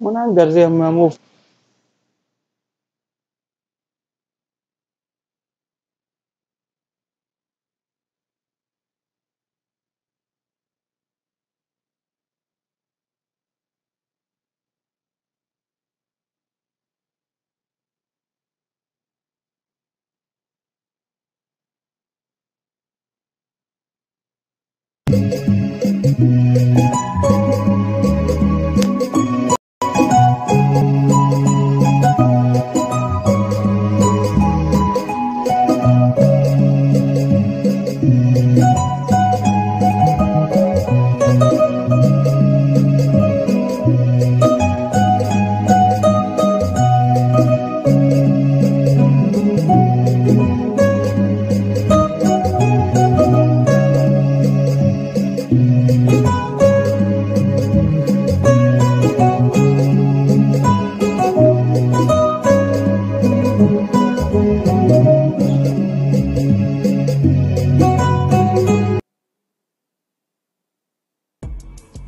Mun n'an garisɛgɛ mun an b'o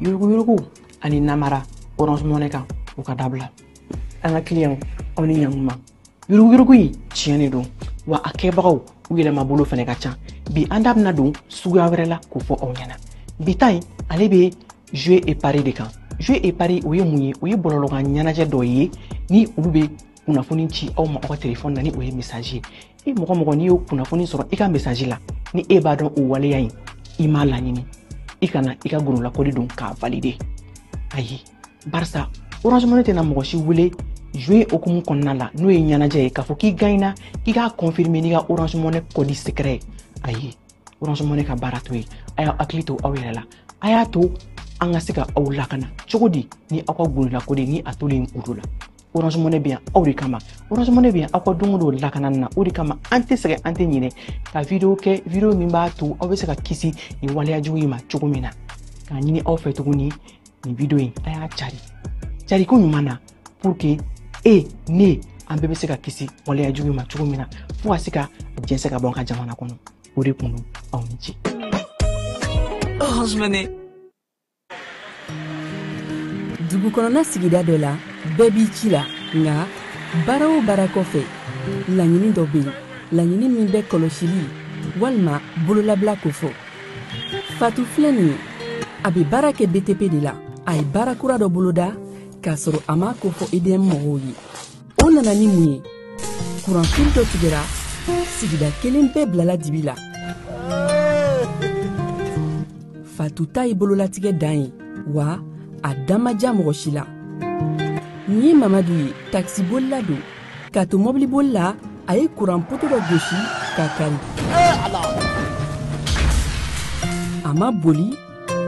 Yuruguyurugu ani namara Orange Money kan o ka dabila. An ka client aw ni ɲankuma. Yuruguyurugu in tiɲɛ de don wa a kɛbagaw u yɛlɛma bolo fana ka ca. Bi an da bɛna don suguya wɛrɛ la k'o fɔ aw ɲɛna. Bi ta in ale bɛ jouer et pari de kan. Jouer et pari o ye mun ye? O ye bɔlɔlɔkan ɲɛnajɛ dɔ ye ni olu bɛ kunnafoni ci aw ma aw ka telefɔni na ni o ye message ye. E mɔgɔ mɔgɔ n'i y'o kunnafoni sɔrɔ i ka message la ni e b'a dɔn o waleya in i m'a laɲini, i kana i ka gololakɔli don k'a valider. Ayi, barisa Orange Money tɛna mɔgɔ si wele jouer hokumu kɔnɔna la n'o ye ɲɛnajɛ ye k'a fɔ k'i gagnera k'i k'a confirmer n'i ka Orange Money code secret ye. Ayi, Orange Money ka baara t'o ye. A y'aw hakili to aw yɛrɛ la, a y'a to an ka se ka aw lakana cogo di ni aw ka gololakɔli ni a tolen kudo la. Orange Money bɛ yan aw de kama. Orange Money bɛ yan aw ka don o don lakana na. O de kama an tɛ sɛgɛn, an tɛ ɲinɛ ka vidéo kɛ, vidéo min b'a to aw bɛ se ka kisi nin waleya jugu in ma cogo min na. K'a ɲini aw fɛ tuguni nin vidéo in a y'a cari cariko ɲuman na pour que e ne an bɛɛ bɛ se ka kisi waleya jugu in ma cogo min na fo ka se ka jɛnsɛn ka bɔ an ka jamana kɔnɔ. O de kun don, aw ni ce. Orange Money. Dugu kɔnɔna sigida dɔ la, bɛɛ b'i ci la, nka baara o baara kɔfɛ laɲini dɔ bɛ yen, laɲini min bɛ kɔlɔsili walima bololabila kofɔ. Fatu filɛ nin ye, a bɛ baara kɛ BTP de la. A ye baara kura dɔ boloda k'a sɔrɔ a m'a kofɔ EDM mɔgɔw ye. O nana ni mun ye? Kuranfili dɔ tigɛra, sigida kelen bɛɛ bilala dibi la. Fatu ta ye bololatigɛ dan ye, wa a da ma diya mɔgɔ si la. Nin ye Mamadu ye, takisibolila don. K'a to mɔbiliboli la, a ye kuran poto dɔ gosi k'a kari. A ma boli,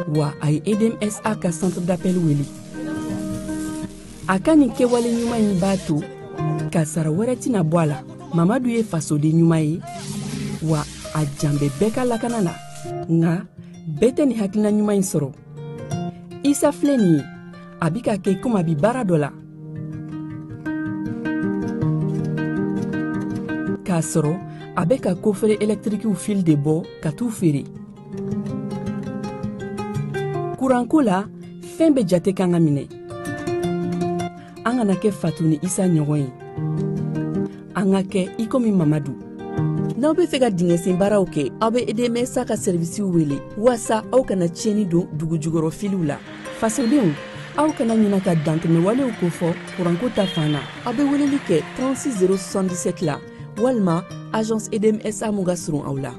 wa a ye EDMSA ka centre d'appel wele. A ka nin kɛwale ɲuman in b'a to kasara wɛrɛ tɛna bɔ a la. Mamadu ye fasoden ɲuman ye, wa a jan bɛ bɛɛ ka lakana la. Nka bɛɛ tɛ nin hakilina ɲuman in sɔrɔ. Isa filɛ nin ye, a bɛ ka kɛ komi a bɛ baara dɔ la, k'a sɔrɔ a bɛ ka kofere ɛlɛtirikiw fil de bɔ ka t'u feere. Kuranko la, fɛn bɛɛ jate kan ka minɛ. An kana kɛ Fatu ni Isa ɲɔgɔn ye, an ka kɛ i komi Mamadu. N'aw bɛ fɛ ka dingɛsen baaraw kɛ, aw bɛ EDMSA ka sɛrivisiw wele waasa aw kana tiɲɛni don dugu jukɔrɔ filiw la. Fasodenw, aw kana ɲina ka dantɛmɛwalew kofɔ kuranko ta fan na. Aw bɛ weleli kɛ 36 077 la walima agence EDMSA mun ka surun aw la.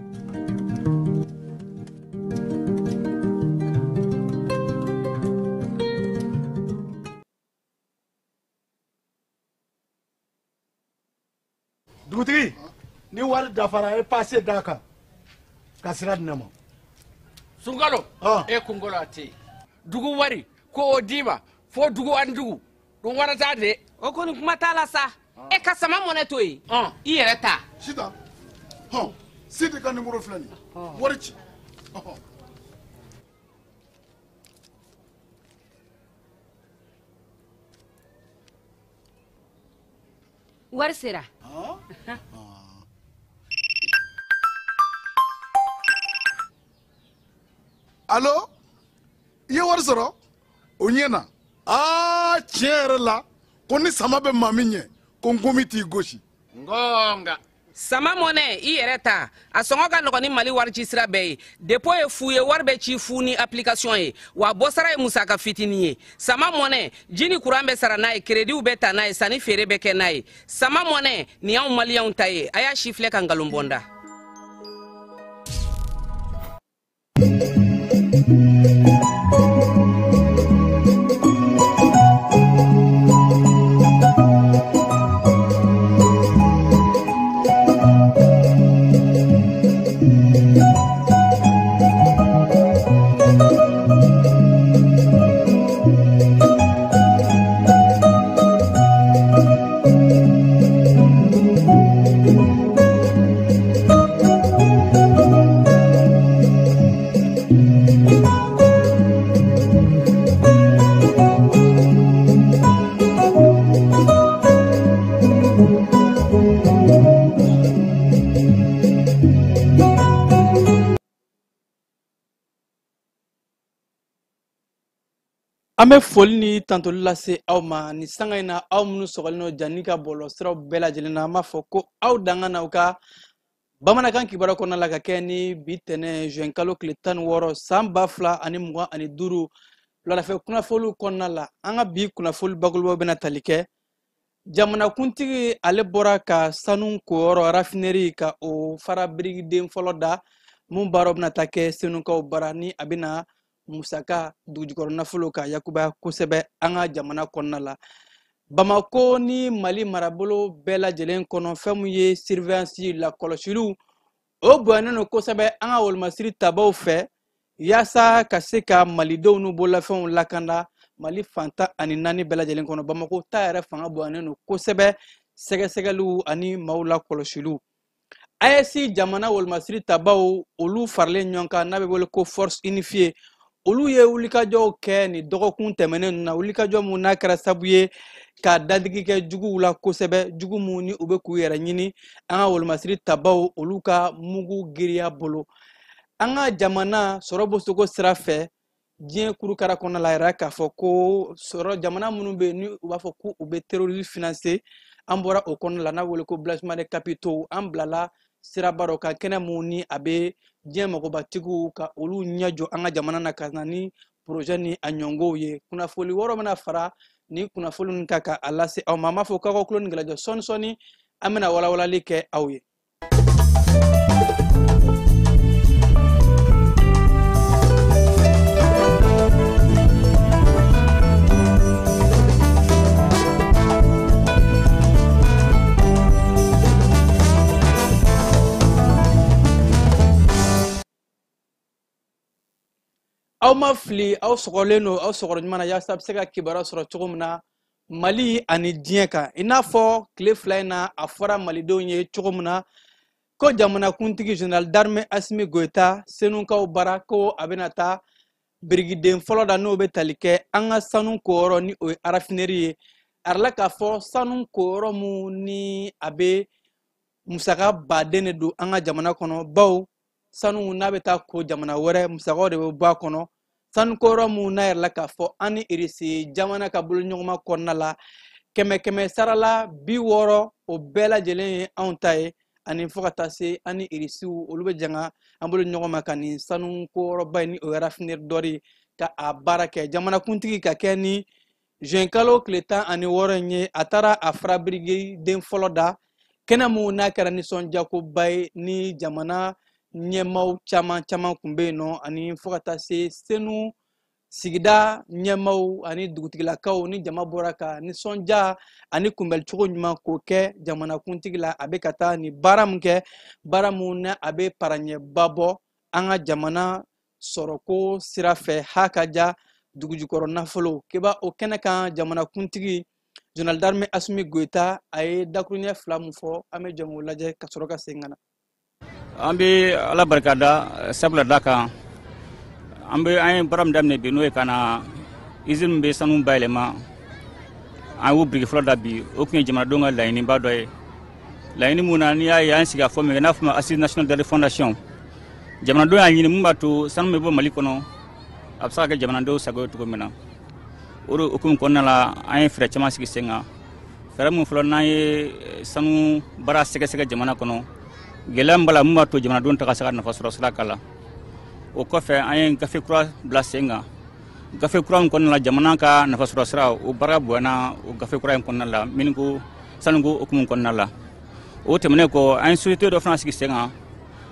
Dugutigi, ni wari dafara e passe d'a kan ka sira di ne ma. Sunkalo, e kunkolo a tɛ yen. Dugu wari ko o d'i ma fo dugu ani dugu dun wara t'a de. O kɔni kuma t'a la sa. E ka sama mɔnɛ to yen, i yɛrɛ ta. Sitan, hɔn, Sidi ka nimoro filɛ nin ye, wari ci. Wari sera. Allo, i ye wari sɔrɔ? O ɲɛna. Aa tiɲɛ yɛrɛ la ko ni sama bɛ maa min ɲɛ ko nkomi t'i gosi. Ngonga. Sama Money i yɛrɛ ta a sɔngɔ ka nɔgɔn ni Mali wari ci sira bɛɛ ye. Dépôt ye fu ye, wari bɛ ci fu ni application ye, wa bɔsara ye musaka fitinin ye. Sama Money ji ni courant bɛ sara n'a ye, crédit bɛ ta n'a ye, sanni feere bɛ kɛ n'a ye. Sama Money nin y'anw maliyɛnw ta ye, a y'a si filɛ ka nkalon bɔ n da. An bɛ foli ni tantoli lase aw ma ni sanga in na, aw minnu sɔgɔlen don Jani ka bɔlɔlɔsiraw bɛɛ lajɛlen na, an b'a fɔ ko aw danga n'aw ka bamanankan kibaruya kɔnɔna la ka kɛ ni bi tɛnɛ juin kalo tile 16 san 2025 wuladafɛ kunnafoniw kɔnɔna la. An ka bi kunnafoni bakurubaw bɛna tali kɛ jamanakuntigi ale bɔra ka sanu koyɔrɔ raffinerie ka o fara birikiden fɔlɔ da mun baaraw bɛna taa kɛ Senukaw bara ni a bɛna musaka dugujukɔrɔ nafolo ka yakubaya kosɛbɛ an ka jamana kɔnɔna la. Bamako ni Mali marabolo bɛɛ lajɛlen kɔnɔ fɛn mun ye surveillance lakɔlɔsiliw o bonyanen don kosɛbɛ an ka wolomasiri tabaw fɛ yaasa ka se ka malidenw n'u bololafɛnw lakanda Mali fan 14 bɛɛ lajɛlen kɔnɔ. Bamako ta yɛrɛ fanga bonyanen don kosɛbɛ sɛgɛsɛgɛliw ani maaw lakɔlɔsiliw. AES jamana wolomasiri tabaw olu faralen ɲɔgɔn kan n'a bɛ wele ko force unifiée, olu ye wulikajɔw kɛ nin dɔgɔkun tɛmɛnen ninnu na, wulikajɔ mun n'a kɛra sabu ye ka dadigi kɛ juguw la kosɛbɛ, jugu mun ni u bɛ k'u yɛrɛ ɲini an ka wolomasiri tabaw olu ka mugu giriya bolo. An ka jamana sɔrɔ bɔsoko sira fɛ diɲɛ kurukara kɔnɔna la yɛrɛ k'a fɔ ko sɔrɔ jamana minnu bɛ yen ni u b'a fɔ k'u bɛ terrorisme financer, an bɔra o kɔnɔna la n'a wele ko blanchiment de capitaux, an bilala siraba dɔ kan kɛnɛ mun ni a bɛ diɲɛ magobatigiw ka olu ɲɛ jɔ an ka jamana na ka na ni projet ni a ɲɔngow ye. Kunnafoni wɔɔrɔ bɛna fara ni kunnafoni ninnu kan ka a lase aw ma. An b'a fɔ k'aw ka tulo ni gɛlɛjɔ sɔɔni sɔɔni an bɛna walawalali kɛ aw ye. Aw ma fili, aw sɔgɔlen don aw sɔgɔrɔ ɲuman na yaasa a bɛ se ka kibaruya sɔrɔ cogo min na Mali ani diɲɛ kan. I n'a fɔ tile fila in na a fɔra malidenw ye cogo min na ko jamanakuntigi général d'armée Assimi Goïta Senukaw bara ko a bɛna taa birikiden fɔlɔ da n'o bɛ tali kɛ an ka sanu koyɔrɔ ni o ye raffinerie ye. A yirala k'a fɔ sanu koyɔrɔ mun ni a bɛ musaka baden de don an ka jamana kɔnɔ, bawo sanu n'a bɛ taa ko jamana wɛrɛ musakaw de bɛ bɔ a kɔnɔ. Sanu koyɔrɔ mun n'a yirala k'a fɔ an ni Irisi jamana ka boloɲɔgɔnma kɔnɔna la kɛmɛ kɛmɛ sara la 60 o bɛɛ lajɛlen ye anw ta ye, ani fo ka taa se an ni Irisiw olu bɛ janga an bolo ɲɔgɔn ma ka nin sanu koyɔrɔba in ni o ye raffinerie dɔ ye ka a baara kɛ. Jamanakuntigi ka kɛ ni juin kalo tile 16 in ye, a taara a fara birikiden fɔlɔ da kɛnɛ mun n'a kɛra nisɔndiyakoba ye ni jamana ɲɛmaaw caman caman kun bɛ yen nɔ, ani fo ka taa se Senu sigida ɲɛmaaw ani dugutigilakaw ni jama bɔra ka nisɔndiya ani kunbɛncogo ɲuman k'o kɛ jamanakuntigi la. A bɛ ka taa nin baara mun kɛ, baara mun na a bɛ paraɲɛba bɔ an ka jamana sɔrɔko sira fɛ ha ka ja dugujukɔrɔ nafolo keba o kɛnɛ kan. Jamanakuntigi général d'armée Assimi Goïta a ye dakuruɲɛ fila mun fɔ, an bɛ jɛn k'o lajɛ ka sɔrɔ ka segin ka na. An bɛ Ala barika da sabula da kan, an ye baara min daminɛ bi n'o ye ka na usine min bɛ sanu bayɛlɛma, an y'o biriki fɔlɔ da bi. O tun ye jamanadenw ka laɲiniba dɔ ye, laɲini mun na n'i y'a ye an sigi a fɔ min kɛ n'a fɔ ma Assise nationale de la refondation. Jamanadenw y'a ɲini mun b'a to sanu bɛ bɔ Mali kɔnɔ a bɛ se ka kɛ jamanadenw sago ye cogo min na. O de hukumu kɔnɔna la, an ye fɛɛrɛ caman sigi sen kan. Fɛɛrɛ min fɔlɔ, n'an ye sanu baara sɛgɛsɛgɛ jamana kɔnɔ, gɛlɛya min b'a la, mun b'a to jamanadenw ta ka se ka nafa sɔrɔ sira k'a la. O kɔfɛ, an ye gafe kura bila sen kan. Gafe kura min kɔnɔna la, jamana ka nafa sɔrɔ sira, o baara bonyana o gafe kura in kɔnɔna la, miniko sanuko hukumu kɔnɔna la. O tɛmɛnen kɔ, an ye société dɔ fana sigi sen kan,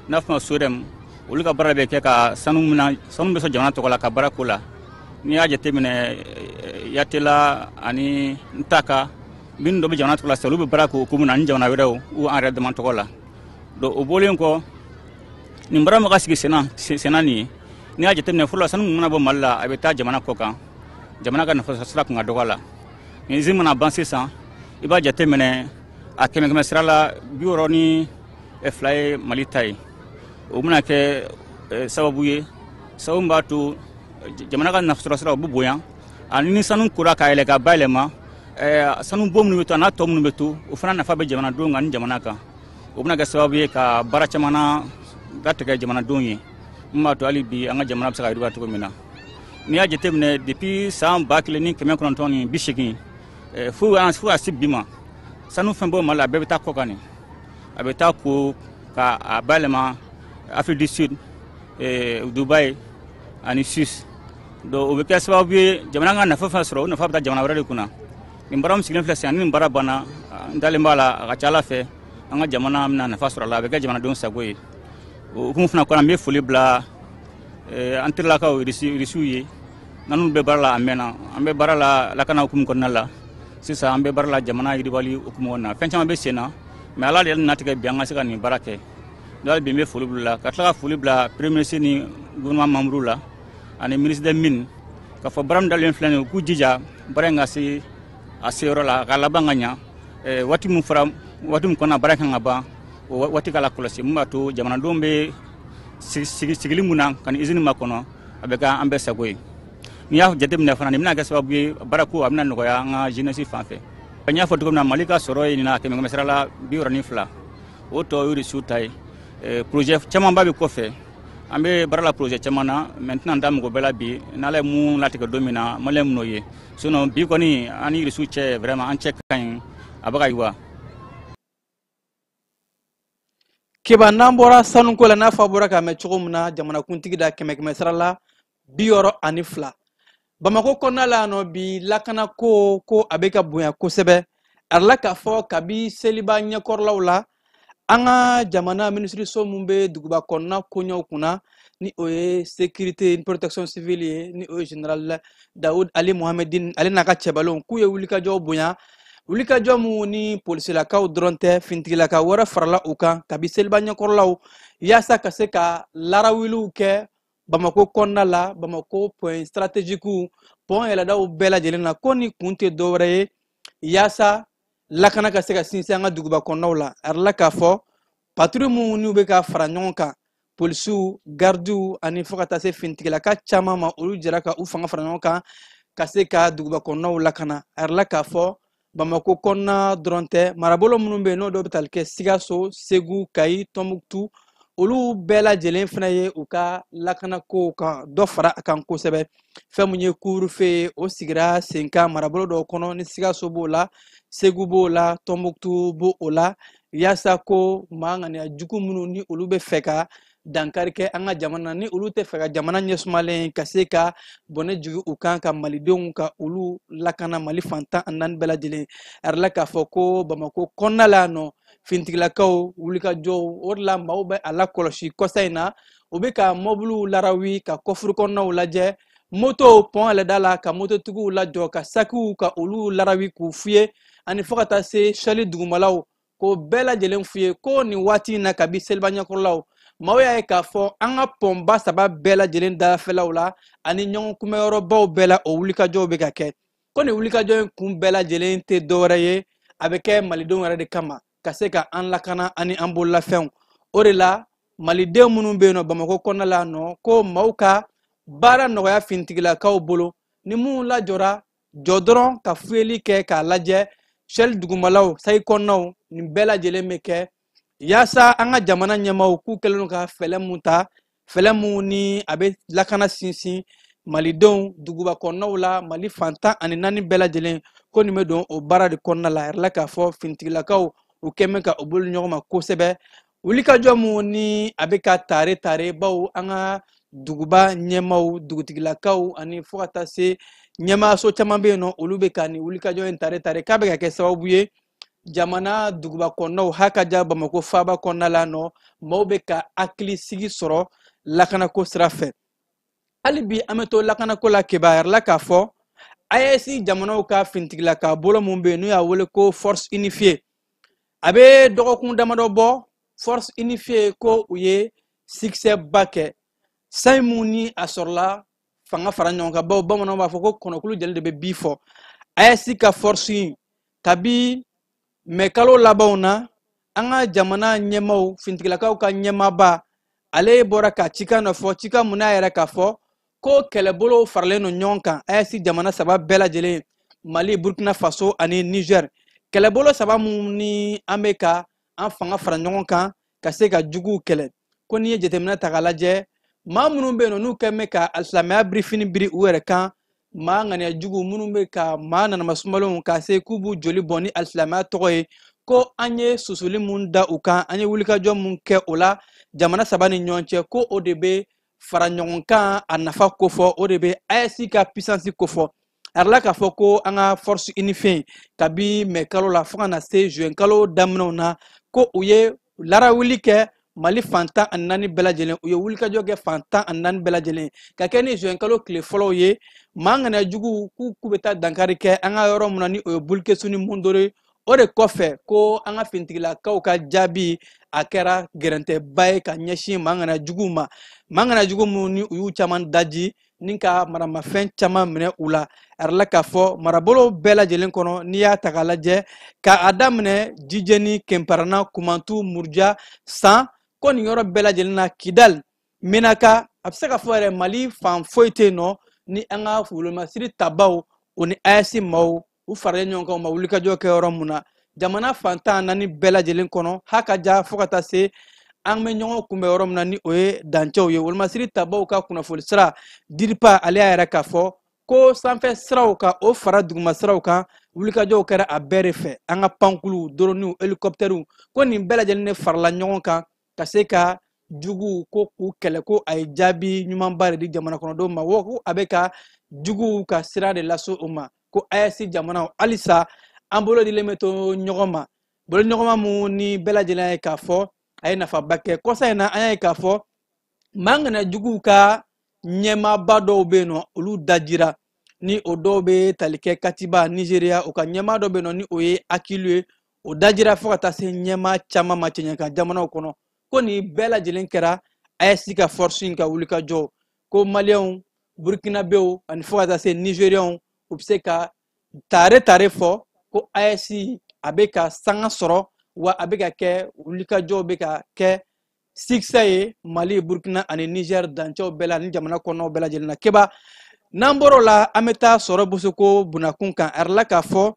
n'a fɔ ma SOREM. Olu ka baara bɛ kɛ ka sanu mina, sanu bɛ sɔrɔ jamana tɔgɔ la, ka baara ko la. N'i y'a jateminɛ, Yatela ani Ntaka, minnu dɔ bɛ jamana tɔgɔ la sisan, olu bɛ baara k'o hukumu na ani jamana wɛrɛw u an yɛrɛ dama tɔgɔ la. Donc o bɔlen kɔ, nin baara min ka sigi senna nin ye, n'i y'a jateminɛ, fɔlɔ sanu min mana bɔ Mali la, a bɛ taa jamana kɔ kan, jamana ka nafa sira kun ka dɔgɔ a la. Nin usine mana ban sisan, i b'a jateminɛ, a kɛmɛ kɛmɛ sira la, 62 ye Mali ta ye. O bɛna kɛ sababu ye, sababu min b'a to jamana ka nafa sɔrɔ sira o bɛ bonya. Ani ni sanu kora ka yɛlɛ ka bayɛlɛma, sanu bon minnu bɛ to a n'a tɔ minnu bɛ to, o fana nafa bɛ jamanadenw kan ni jamana kan. O bɛna kɛ sababu ye ka baara caman na datigɛ jamanadenw ye, min b'a to hali bi an ka jamana bɛ se ka yiriwa cogo min na. N'i y'a jateminɛ, depuis san 1980 fo ka se bi ma, sanu fɛn bɔ Mali la, a bɛɛ bɛ taa kɔ kan. Nin a bɛ taa ko ka a bayɛlɛma Afrique du Sud, Dubaï ani Suisse. Donc o bɛ kɛ sababu ye jamana ka nafa fɛn sɔrɔ, o nafa bɛ taa jamana wɛrɛ de kunna. Nin baara min sigilen filɛ sisan, ni nin baara banna, n dalen b'a la, a ka ca Ala fɛ, an ka jamana bɛna nafa sɔrɔ a la, a bɛ kɛ jamanadenw sago ye. O hukumu fana kɔnɔ, n bɛ foli bila an terilakaw Irisiw ye, n'an bɛ baara la a mɛnna. An bɛ baara la lakana hukumu kɔnɔna la sisan, an bɛ baara la jamana yiriwali hukumu kɔnɔna na. Fɛn caman bɛ sen na, mais Ala de ye natigɛ bi an ka se ka nin baara kɛ. Donc hali bi n bɛ foli bila, ka tila ka foli bila premier ministre ni gouvernement membre la ani ministre des mines, k'a fɔ baara min dalen filɛ nin ye, u k'u jija baara in ka se a seyɔrɔ la, a ka laban ka ɲa. Waati min fɔra, waati min kɔnɔna baara kan ka ban, o waati k'a la kɔlɔsi, min b'a to jamanadenw bɛ sigili mun na ka nin usine makɔnɔ, a bɛ kɛ an bɛɛ sago ye. N'i y'a jateminɛ fana, nin bɛna kɛ sababu ye baarako a bɛna nɔgɔya an ka jeunesse fan fɛ. N y'a fɔ cogo min na, Mali ka sɔrɔ ye nin na kɛmɛ kɛmɛ sira la 62, o tɔ ye Irisiw ta ye. Projet camanba bɛ kɔfɛ, an bɛ baara la projet caman na, mais n tɛna n da mɔgɔ bɛɛ la bi. N'Ala ye mun latigɛ don min na, maliyɛn min'o ye. Sinon bi kɔni, an ni Irisiw cɛ, vraiment an cɛ ka ɲi, a bɛ ka yiriwa. Keba, n'an bɔra sanuko la, n'a fɔ a bɔra k'a mɛn cogo min na, jamanakuntigi da kɛmɛ kɛmɛ sara la 62. Bamakɔ kɔnɔna la yan nɔ bi, lakanako ko a bɛ ka bonya kosɛbɛ. A la k'a fɔ kabi seliba ɲɛkɔrɔlaw la, an ka jamana minisiriso mun bɛ duguba kɔnɔna koɲɛw kunna, ni o ye sécurité ni protection civile ye, ni o ye général Daoud Ali Mohamedine, ale n'a ka cɛbalenw, k'u ye wulikajɔw bonya. Wulikajɔ mun ni polisilakaw dɔrɔn tɛ, finitigilaka wɛrɛ farala u kan kabi seliba ɲɛkɔrɔlaw, yaasa ka se ka larawuliw kɛ Bamako kɔnɔna la, Bamako point stratégique, pont yɛlɛdaw bɛɛ lajɛlen na. Ko ni kun tɛ dɔwɛrɛ ye, yaasa lakana ka se ka sinsin an ka duguba kɔnɔnaw la. A yirala k'a fɔ patrouille minnu n'u bɛ ka fara ɲɔgɔn kan, polisiw, gardiw ani fo ka taa se finitigilaka caman ma, olu jɛra ka u fanga fara ɲɔgɔn kan ka se ka duguba kɔnɔnaw lakana. A yirala k'a fɔ Bamako kɔnɔna dɔrɔn tɛ, marabolo minnu bɛ yen, n'o dɔw bɛ tali kɛ Sikaso, Segu, Kayi, Tɔnbukutu, olu bɛɛ lajɛlen fana ye u ka lakanakow ka dɔ fara a kan kosɛbɛ. Fɛn mun ye couvre-feu ye, o sigira sen kan marabolo dɔw kɔnɔ, ni Sikaso b'o la, Segu b'o la, Tɔnbukutu b'o o la, yaasa ko maa ŋaniya jugu minnu ni olu bɛ fɛ ka dankari kɛ an ka jamana na, ni olu tɛ fɛ ka jamana ɲɛsumalen ka se ka bɔnɛ jigin u kan, ka malidenw ka olu lakana Mali fan 14 bɛɛ lajɛlen. A yirala k'a fɔ ko Bamakɔ kɔnɔna la yan nɔ, finitigilakaw wulikajɔw, o de la maaw bɛ a lakɔlɔsi kɔsa in na, u bɛ ka mɔbiliw larawi, ka kɔfuru kɔnɔnaw lajɛ, motow pɔn yɛlɛda la, ka mototigiw lajɔ, ka sakiw ka olu larawi k'u fiyɛ, ani fo ka taa se sali dugumalaw, k'o bɛɛ lajɛlen f'u ye ko nin waati in na, kabi seliba ɲɛkɔrɔlaw, maaw y'a ye k'a fɔ an ka pɔnba saba bɛɛ lajɛlen dafɛlaw la ani ɲɔgɔn kunbɛyɔrɔbaw bɛɛ la, o wulikajɔw bɛ ka kɛ. Ko nin wulikajɔ in kun bɛɛ lajɛlen tɛ dɔwɛrɛ ye, a bɛ kɛ malidenw yɛrɛ de kama, ka se ka an lakana ani an bololafɛnw. O de la maliden minnu bɛ yen nɔ Bamakɔ kɔnɔna la nɔ, ko maaw ka baara nɔgɔya finitigilakaw bolo, ni minnu lajɔra, jɔ dɔrɔn ka fuyeli kɛ k'a lajɛ, sɛli dugumalaw, sayi kɔnɔnaw, nin bɛɛ lajɛlen bɛ kɛ yaasa an ka jamana ɲɛmaaw k'u kɛlen don ka fɛɛrɛ mun ta, fɛɛrɛ mun ni a bɛ lakana sinsin. Malidenw duguba kɔnɔnaw la, Mali fan 14 bɛɛ lajɛlen, ko nin bɛ don o baara de kɔnɔna la. A yɛrɛ la k'a fɔ finitigilakaw u kɛn bɛ ka u bolo ɲɔgɔn ma kosɛbɛ. Wulikajɔ mun ni a bɛ ka tare tare, bawo an ka duguba ɲɛmaaw, dugutigilakaw ani fo ka taa se ɲɛmaaso caman bɛ yen nɔ, olu bɛ ka nin wulikajɔ in tare tare k'a bɛ ka kɛ sababu ye jamana duguba kɔnɔnaw hakaja Bamakɔ faaba kɔnɔna la nɔ, maaw bɛ ka hakili sigi sɔrɔ lakanako sira fɛ. Hali bi an bɛ to lakanako la Keba, a yɛrɛ la k'a fɔ AES jamanaw ka finitigilaka bolo mun bɛ yen n'u y'a wele ko force unifiée, a bɛ dɔgɔkun damadɔ bɔ, force unifiée ko u ye succès ba kɛ san mun ni a sɔrɔla fanga fara ɲɔgɔn kan, bawo bamananw b'a fɔ ko kɔnɔkulu jeli de bɛ bi fɔ. AES ka force in kabi mɛ kalo labanw na, an ka jamana ɲɛmaaw, finitigilakaw ka ɲɛmaaba, ale bɔra ka cikan dɔ fɔ, cikan mun n'a yɛrɛ k'a fɔ ko kɛlɛbolo faralen don ɲɔgɔn kan AES jamana saba bɛɛ lajɛlen, Mali, Burkina Faso ani Niger. Kɛlɛbolo saba mun ni an bɛ ka an fanga fara ɲɔgɔn kan ka se ka juguw kɛlɛ. Ko n'i ye jateminɛ ta k'a lajɛ, maa minnu bɛ yen nɔ n'u kɛn bɛ ka alisilamɛya birifini biri u yɛrɛ kan, maa ŋaniya jugu minnu bɛ ka maa nanama sumalenw ka se k'u b'u joli bɔn ni alisilamɛya tɔgɔ ye, ko an ye susuli mun da u kan, an ye wulikajɔ mun kɛ o la jamana saba ni ɲɔgɔn cɛ, ko o de bɛ fara ɲɔgɔn kan a nafa kofɔ, o de bɛ AES ka puissance kofɔ. A yɛrɛ la k'a fɔ ko an ka force unifiée kabi mɛ kalo la fo ka na se juin kalo daminɛw na, ko u ye larawuli kɛ Mali fan 14 bɛɛ lajɛlen, u ye wulikajɔ kɛ fan 14 bɛɛ lajɛlen ka kɛ ni juin kalo tile fɔlɔw ye. Maa ŋaniya jugu k'u bɛ taa dankari kɛ an ka yɔrɔ mun na ni o ye Bulkesu ni Mondoro ye, o de kɔfɛ ko an ka finitigilakaw ka jaabi a kɛra gɛrɛntɛba ye ka ɲɛsin maa ŋaniya juguw ma, maa ŋaniya jugu minnu ni u y'u caman daji ni ka maramafɛn caman minɛ u la. A yɛrɛ la k'a fɔ marabolo bɛɛ lajɛlen kɔnɔ, n'i y'a ta k'a lajɛ k'a daminɛ Jijeni, Kɛnparana, Kumantu, Muruja, San, ko nin yɔrɔ bɛɛ lajɛlen na, Kidal, Menaka, a bɛ se ka fɔ yɛrɛ Mali fan foyi tɛ yen nɔ ni an ka wolomasiri tabaw o ni AES maaw u faralen ɲɔgɔn kan u ma wulikajɔ kɛ yɔrɔ mun na. Jamana fan 14 bɛɛ lajɛlen kɔnɔ, hakaja fo ka taa se an bɛ ɲɔgɔn kunbɛn yɔrɔ min na ni o ye dancɛw ye. Wolomasiri tabaw ka kunnafoni sira DIRPA ale y'a yɛrɛ k'a fɔ ko sanfɛ siraw ka o fara duguma siraw kan, wulikajɔw kɛra a bɛɛ de fɛ. An ka pankuluw, doroniw, helikɔpitɛriw, ko nin bɛɛ lajɛlen de farala ɲɔgɔn kan ka se ka juguw ko k'u kɛlɛ, ko a ye jaabi ɲumanba de di jamana kɔnɔdenw ma, wa ko a bɛ ka juguw ka sira de lase u ma. Ko AES jamanaw halisa an bolo dilen bɛ to ɲɔgɔn ma, bolo ɲɔgɔnma mun ni bɛɛ lajɛlen ye k'a fɔ a ye nafaba kɛ. Kɔsa in na an y'a ye k'a fɔ maa ŋaniya juguw ka ɲɛmaaba dɔw bɛ yen nɔ, olu dajira, ni o dɔw bɛ tali kɛ Katiba Nizeriya, o ka ɲɛmaa dɔ bɛ yen nɔ ni o ye Akilu ye, o dajira fo ka taa se ɲɛmaa caman ma cɛɲɛkan jamanaw kɔnɔ. Ko nin bɛɛ lajɛlen kɛra AES ka force in ka wulikajɔ, ko Maliyɛnw, Burkinabɛw ani fo ka taa se Nizeriyɛnw, u bɛ se ka tare tare fɔ ko AES a bɛ ka sanga sɔrɔ, wa a bɛ ka kɛ wulikajɔw bɛ ka kɛ succès ye Mali, Burkina ani Niger dancɛw bɛɛ la ani jamana kɔnɔnaw bɛɛ lajɛlen na. Keba, n'an bɔr'o la an bɛ taa sɔrɔ bosoko bunakun kan. A yɛrɛ la k'a fɔ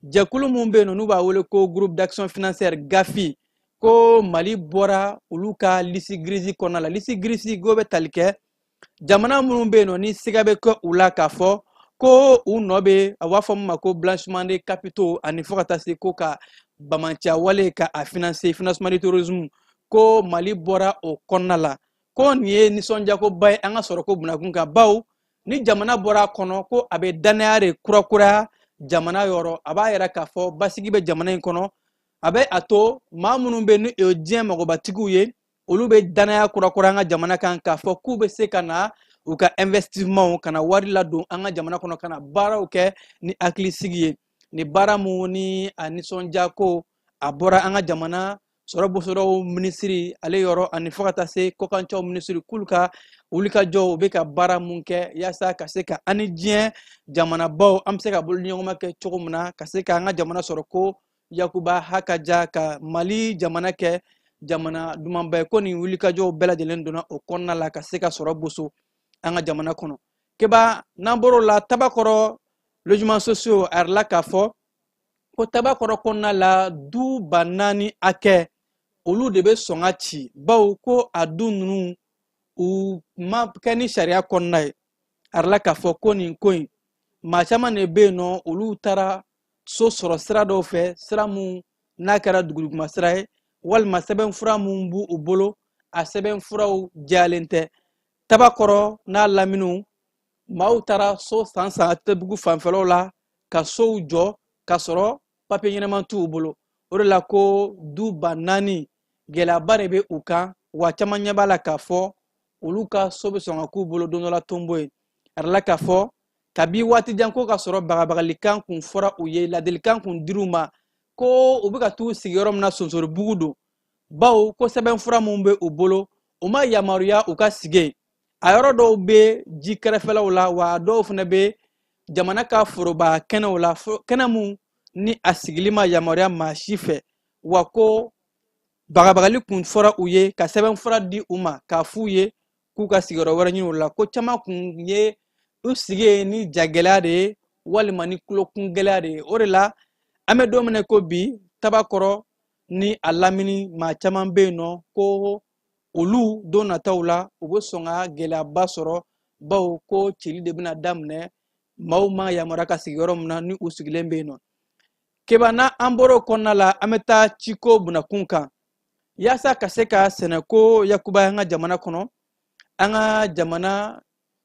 jɛkulu mun bɛ yen nɔ n'u b'a wele ko groupe d'action financière GAFI, ko Mali bɔra olu ka liste grise kɔnɔna la. Liste grise ko bɛ tali kɛ jamana minnu bɛ yen nɔ ni siga bɛ kɛ u la k'a fɔ ko u nɔ bɛ, a b'a fɔ min ma ko blanchiment de capitaux ani fo ka taa se ko ka bamanciya wale ka a financer, financement du terrorisme, ko Mali bɔra o kɔnɔna la. Ko nin ye nisɔndiyakoba ye an ka sɔrɔ ko bunakun kan, bawo ni jamana bɔra a kɔnɔ ko a bɛ danaya de kurakuraya jamana yɔrɔ, a b'a yira k'a fɔ basigi bɛ jamana in kɔnɔ, a bɛ a to maa minnu bɛ ni o ye diɲɛ magobatigiw ye, olu bɛ danaya kurakuraya an ka jamana kan k'a fɔ k'u bɛ se ka na u ka investissement ka na wari ladon an ka jamana kɔnɔ, ka na baaraw kɛ ni hakilisigi ye. Ni baara mun ni a nisɔndiya ko a bɔra an ka jamana sɔrɔ bosɔrɔw minisiri ale yɔrɔ ani fo ka taa se kɔkancɛw minisiri, k'olu ka wulikajɔw u bɛ ka baara mun kɛ yaasa ka se ka an ni diɲɛ jamanabaw an bɛ se ka bolo ɲɔgɔnma kɛ cogo min na ka se k'an ka jamana sɔrɔ ko yakuba hakaja ka Mali jamana kɛ jamana dumanba ye. Ko nin wulikajɔw bɛɛ lajɛlen donna o kɔnɔna la ka se ka sɔrɔ boso an ka jamana kɔnɔ. Keba, n'an bɔr'o la, Tabakɔrɔ logement sociaux a yɛrɛ la k'a fɔ ko Tabakɔrɔ kɔnɔna la du 4000 hakɛ olu de bɛ sɔn ka ci, bawo ko a du ninnu u ma kɛ ni sariya kɔnɔna ye. A yirala k'a fɔ ko nin ko in, maa caman de bɛ yen nɔ, olu taara so sɔrɔ sira dɔw fɛ, sira mun n'a kɛra duguduguma sira ye, walima sɛbɛnfura mun b'u bolo, a sɛbɛnfuraw jɛyalen tɛ. Tabakɔrɔ n'a laminiw, maaw taara so san san ATT-bugu fanfɛlaw la ka sow jɔ k'a sɔrɔ papiye ɲɛnama t'u bolo. O de la ko du 4000, gɛlɛyaba de bɛ u kan, wa caman ɲɛ b'a la k'a fɔ olu ka so bɛ sɔn ka k'u bolo don dɔ la tonbo ye. A yirala k'a fɔ kabi waati jan ko ka sɔrɔ bagabagalikan kun fɔra u ye, ladilikan kun dir'u ma ko u bɛ ka t'u sigi yɔrɔ min na Sonsoribugu don, bawo ko sɛbɛnfura mun bɛ u bolo, u ma yamaruya u ka sigi yen. A yɔrɔ dɔw bɛ ji kɛrɛfɛlaw la, wa a dɔw fana bɛ jamana ka foroba kɛnɛw la, kɛnɛ mun ni a sigili ma yamaruya maa si fɛ. Wa ko bagabagali kun fɔra u ye ka sɛbɛnfura di u ma k'a f'u ye k'u ka sigiyɔrɔ wɛrɛ ɲini u la, ko caman kun ye u sigi yen ni jagɛlɛya de ye walima ni tulokun gɛlɛya de ye. O de la an bɛ don min na ko bi, Tabakɔrɔ ni a lamini maa caman bɛ yen nɔ ko olu don nataw la u bɛ sɔn ka gɛlɛyaba sɔrɔ, bawo ko cili de bɛna daminɛ maaw ma yamaruya ka sigi yɔrɔ min na ni u sigilen bɛ yen nɔ. Keba, na an bɔra o kɔnɔna la, an bɛ taa ciko bunakun kan yaasa ka se ka sɛnɛko yakubaya an ka jamana kɔnɔ. An ka jamana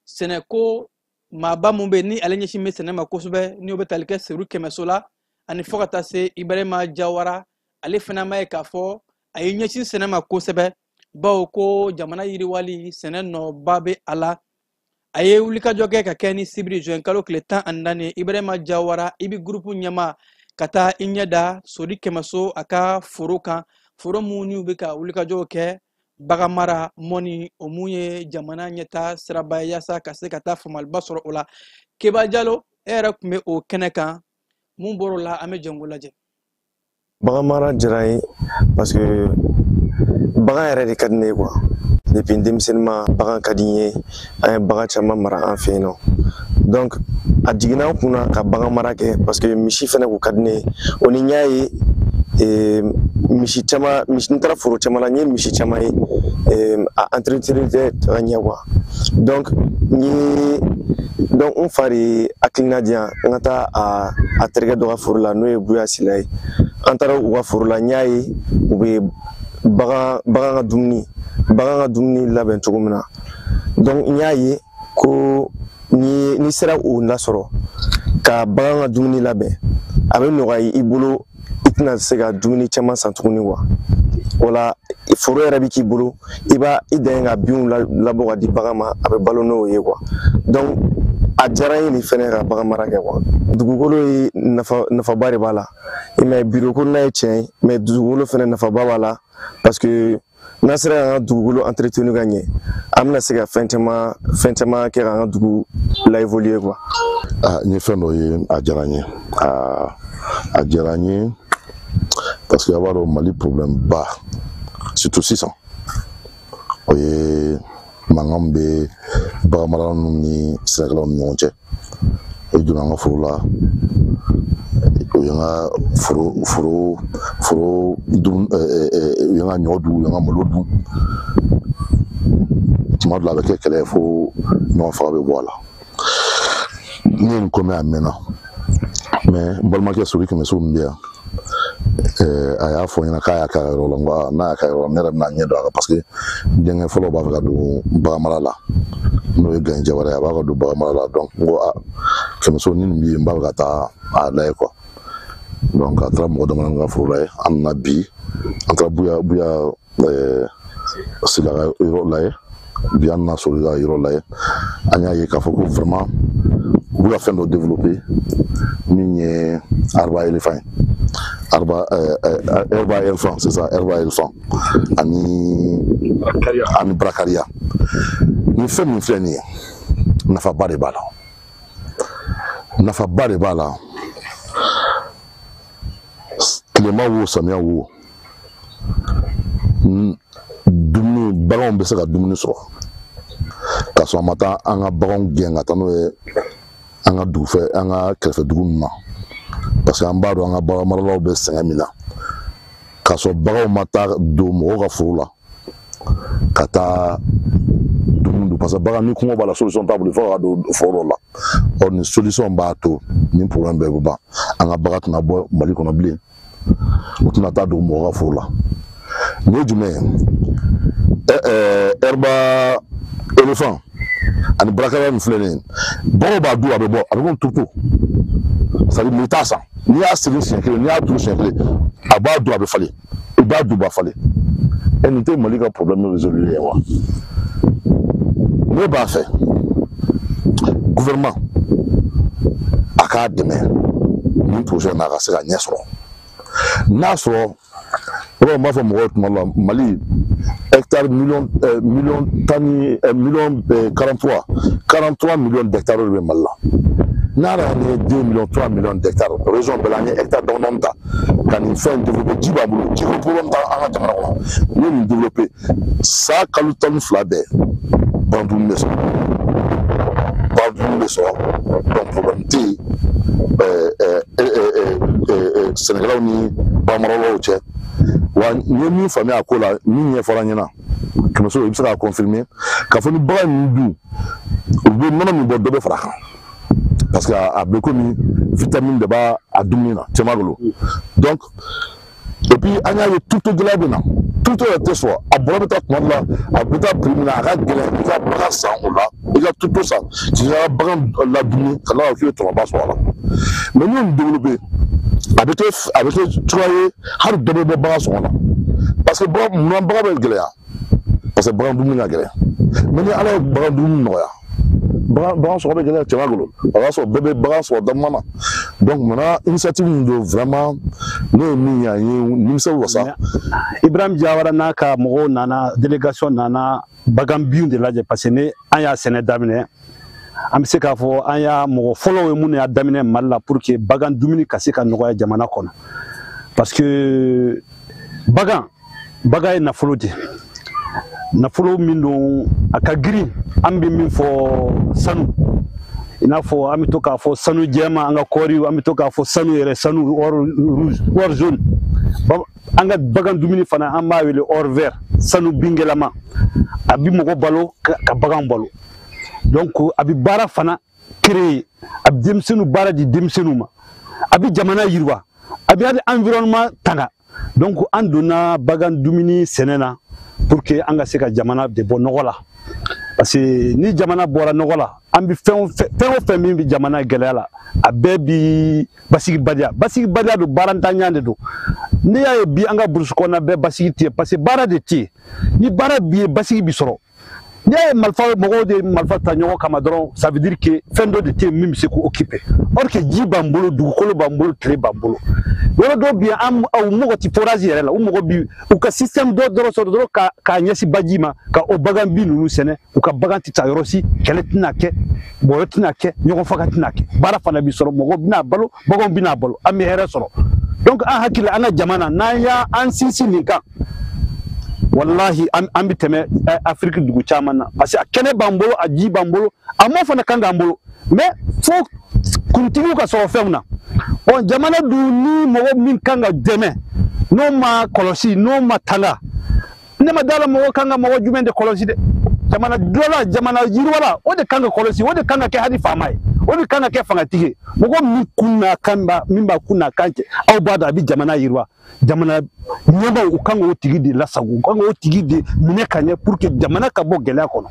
sɛnɛko maaba mun bɛ yen ni ale ɲɛsin bɛ sɛnɛ ma kosɛbɛ, ni o bɛ tali kɛ Seru Kɛmɛso la, ani fo ka taa se Ibrahima Jawara, ale fana ma ye k'a fɔ a ye ɲɛsin sɛnɛ ma kosɛbɛ, bawo ko jamana yiriwali sɛnɛ nɔba bɛ a la. A ye wulikajɔ kɛ ka kɛ ni sibiri juin kalo tile 14, Ibrahima Jawara i bɛ gurupu ɲɛma ka taa i ɲɛ da Sori Kɛmɛso a ka foro kan, foro mun n'u bɛ ka wulikajɔw kɛ baganmara mɔni, o mun ye jamana ɲɛta siraba ye yaasa ka se ka taa faamuyaliba sɔrɔ o la. Keba Jalo, e yɛrɛ tun bɛ o kɛnɛ kan, mun bɔr'o la, an bɛ jɛn k'o lajɛ. Baganmara diyara n ye parce que bagan yɛrɛ de ka di ne ye quoi. Depuis n denmisɛnnin ma, bagan ka di n ye. An ye bagan caman mara an fɛ yen nɔ, donc a jiginna n kunna ka bagan mara kɛ parce que misi fɛnɛ kun ka di ne ye. O ni n y'a ye misi caman, misi, n taara foro caman la, n ye misi caman ye, a entretien tɛ ka ɲɛ quoi. Donc n ye, donc n fa de ye hakilina di yan n ka taa a terikɛ dɔ ka foro la, n'o ye Buya Sila ye. An taara u ka foro la, n y'a ye u bɛ bagan ka dumuni labɛn cogo min na. Donc n y'a ye ko ni sera o lasɔrɔ ka bagan ka dumuni labɛn, a bɛ nɔgɔya i bolo, i tɛna se ka dumuni caman san tuguni quoi. O la foro yɛrɛ bɛ k'i bolo, i b'a i dan ye ka binw labɔ ka di bagan ma, a bɛ balo n'o ye quoi. Donc a diyara n ye nin fɛnɛ ka bagan mara kɛ quoi. Dugukolo ye nafa, nafaba de b'a la. I m'a ye, biro ko n'a ye tiɲɛ ye, mais dugukolo fɛnɛ nafaba b'a la parce que n'an sera k'an ka dugukolo entretenir ka ɲɛ, an bɛna se ka fɛn caman kɛ k'an ka dugu la évoluer quoi. Ah, n ye fɛn dɔ ye, a diyara n ye, a diyara n ye parce que a b'a dɔn, Mali problème ba, surtout sisan, o ye mankan min bɛ baganmaralaw ni sɛnɛkɛlaw ni ɲɔgɔn cɛ. O donna an ka foro la, o ye n ka foro dun, u ye n ka ɲɔ dun, u ye n ka malo dun. Tuma dɔ la a bɛ kɛ kɛlɛ ye fo ɲɔgɔn faga bɛ bɔ a la. Ne ye nin ko mɛn a mɛnna, mais n balimakɛ Sori Kɛmɛso min bɛ yan, a y'a fɔ n ɲɛna k'a y'a k'a ka yɔrɔ la. N ko aa, n'a y'a k'a yɔrɔ la, ne yɛrɛ bɛna ɲɛ dɔn a kan parce que n denkɛ fɔlɔ b'a fɛ ka don baganmara la, n'o ye Gaɲi Jawara ye, a b'a ka don baganmara la. Donc n ko aa, Kɛmɛso, ni nin bɛ yen, n b'a fɛ ka taa a lajɛ quoi. Donc a taara mɔgɔ damadɔ ka foro la ye. An nana bi, an taara Buya Sila ka yɔrɔ lajɛ. Bi an nana Sori ka yɔrɔ lajɛ. An y'a ye k'a fɔ ko vraiment u bɛ ka fɛn dɔ développer min ye arbre à éléphant ye, arbre à éléphant, c'est ça, arbre à éléphant ani bracaria. Nin fɛn min filɛ nin ye, nafaba de b'a la, nafaba de b'a la. Tilema wo, samiya wo, dumuni, baganw bɛ se ka dumuni sɔrɔ k'a sɔrɔ an ma taa an ka baganw gɛn ka taa n'o ye an ka dugufɛ, an ka kɛrɛfɛ dugu ninnu na, parce que an b'a dɔn an ka bagan maralaw bɛ sɛgɛn min na k'a sɔrɔ baganw ma taa don mɔgɔw ka foro la ka taa dumuni. dumuni dun parce que bagan ni kɔngɔ b'a la solution t'a bolo fo ka don foro dɔ la. Ɔ nin solution b'a to nin problème bɛɛ bɛ ban. An ka bagan tɛna bɔ Mali kɔnɔ bilen, u tɛna taa don mɔgɔ ka foro la. Nin ye jumɛn ye? Herba éléphant ani brakara min filɛ nin ye, baganw b'a dun a bɛ bɔ, a bɛ komi turuto. C'est à dire n'i t'a san, n'i y'a siri siɲɛ kelen, n'i y'a turu siɲɛ kelen, a b'a dun a bɛ falen, i b'a dun b'a falen. E nin tɛ Mali ka problème résolu ye wa? Ne b'a fɛ gouvernement a k'a dɛmɛ nin projet in na a ka se ka ɲɛ sɔrɔ. N'a sɔrɔ i b'a fɔ mɔgɔw ye tuma dɔ la Mali hectare million million tan ni million 43 millions d'hectares de bɛ Mali la. N'a yɛrɛ ye 2 millions 3 millions d'hectares région bɛɛ la, an ye hectare damadɔni ta ka nin fɛn in développer. Ji b'an bolo, jiko problème t'an ka jamana kɔnɔ. N'i ye nin développer san kalo 12 bɛɛ bagan dumuni bɛ sɔrɔ, bagan dumuni bɛ sɔrɔ. Donc problème tɛ yen sɛnɛkɛlaw ni baganmaralaw cɛ. Wa n ye min faamuya a ko la, min ɲɛfɔra n ɲɛna Kɛmɛso, i bɛ se k'a confirmer k'a fɔ ni bagan ninnu dun u bɛ nɔnɔ min bɔ, dɔ bɛ fara a kan parce que a bɛ komi vitamine de b'a a dumuni na cɛman. Donc et puis an y'a ye tuto gɛlɛya bɛ na, tuto yɛrɛ tɛ sɔrɔ, a bɔrɔ bɛ taa tuma dɔ la a bɛ taa prix min na a ka gɛlɛn i ka bagan san o la, i ka tuto san k'i ka bagan ladumuni ka tila k'a k'i bɛ tɔnɔba sɔrɔ a la. Mais n'u ye nin développer, a bɛ kɛ cogoya ye hali dɔ bɛ bɔ bagan sɔngɔ la parce que bagan munna bagan bɛ gɛlɛya? Parce que bagan dumuni ka gɛlɛn. Mais ni Ala ye bagan dumuni nɔgɔya, bagan sɔngɔ bɛ gɛlɛya cɛman bolo, o y'a sɔrɔ bɛɛ bɛ bagan sɔrɔ daminɛ na. Donc maintenant initiative min don vraiment ne ye min ye, a ye nimisa wasa. Ibrahim Diawara n'a ka mɔgɔw nana, délégation nana bagan binw de lajɛ parce que ni an y'a sɛnɛ daminɛ, an bɛ se k'a fɔ an y'a mɔgɔ fɔlɔw ye minnu y'a daminɛ Mali la pour que bagan dumuni ka se ka nɔgɔya jamana kɔnɔ. Parce que bagan ye nafolo de ye. Nafolo min don a ka girin, an bɛ min fɔ sanu, i n'a fɔ an bɛ to k'a fɔ sanu jɛman, an ka kɔɔri, an bɛ to k'a fɔ sanu yɛrɛ, sanu or rouge, or jaune. An ka bagan dumuni fana an b'a wele or vert, sanu binkɛlama. A bɛ mɔgɔ balo ka bagan balo. Donc a bɛ baara fana créer, a bɛ denmisɛnninw baara di denmisɛnninw ma, a bɛ jamana yiriwa, a bɛ hali environnement tanga. Donc an donna bagan dumuni sɛnɛ na pour que an ka se ka jamana de bɔ nɔgɔ la. Parce que ni jamana bɔra nɔgɔ la, an bɛ fɛn o fɛn min bɛ jamana gɛlɛya la, a bɛɛ bi basigibaliya. Basigibaliya don, baarantanya de don. N'i y'a ye bi an ka burusi kɔnɔna bɛɛ basigi tɛ yen parce que baara de tɛ yen. Ni baara b'i ye, basigi bi sɔrɔ. N'i y'a ye marifa mɔgɔw de marifa ta ɲɔgɔn kama dɔrɔn, ça veut dire que fɛn dɔ de tɛ yen min bɛ se k'o occuper. Or que ji b'an bolo, dugukolo b'an bolo, tile b'an bolo. Yɔrɔ dɔw bɛ yen, an u mago tɛ forage yɛrɛ la, u mago bi u ka système dɔ dɔrɔn sɔrɔ dɔrɔn k'a ɲɛsin baji ma, ka o bagan bin ninnu sɛnɛ, u ka bagan tɛ taa yɔrɔ si, kɛlɛ tɛna kɛ, bɔyɔ tɛna kɛ, ɲɔgɔn faga tɛna kɛ. Baara fana bi sɔrɔ, mɔgɔw bɛna balo, baganw bɛna balo, an bɛ hɛrɛ sɔrɔ. Donc an hakili an ka jamana n'an y'an sinsin nin kan, wallahi an bɛ tɛmɛ Afiriki dugu caman na parce que a kɛnɛ b'an bolo, a ji b'an bolo, a mɔ fana kan k'an bolo. Mais fo kuntigiw ka sɔrɔ fɛnw na. Bon, jamana dun ni mɔgɔ min kan ka dɛmɛ n'o ma kɔlɔsi, n'o ma tanga, ne ma da la mɔgɔ kan ka mɔgɔ jumɛn de kɔlɔsi dɛ. Jamana dɔ la, jamana yiriwa la, o de kan ka kɔlɔsi, o de kan ka kɛ hali faama ye, o de kan ka kɛ fangatigi ye. Mɔgɔ min kun n'a kan b'a min b'a kun n'a kan cɛ, aw b'a dɔn a bɛ jamana yiriwa. Jamana ɲɛmaaw u kan k'o tigi de lasago, u kan k'o tigi de minɛ ka ɲɛ pour que jamana ka bɔ gɛlɛya kɔnɔ.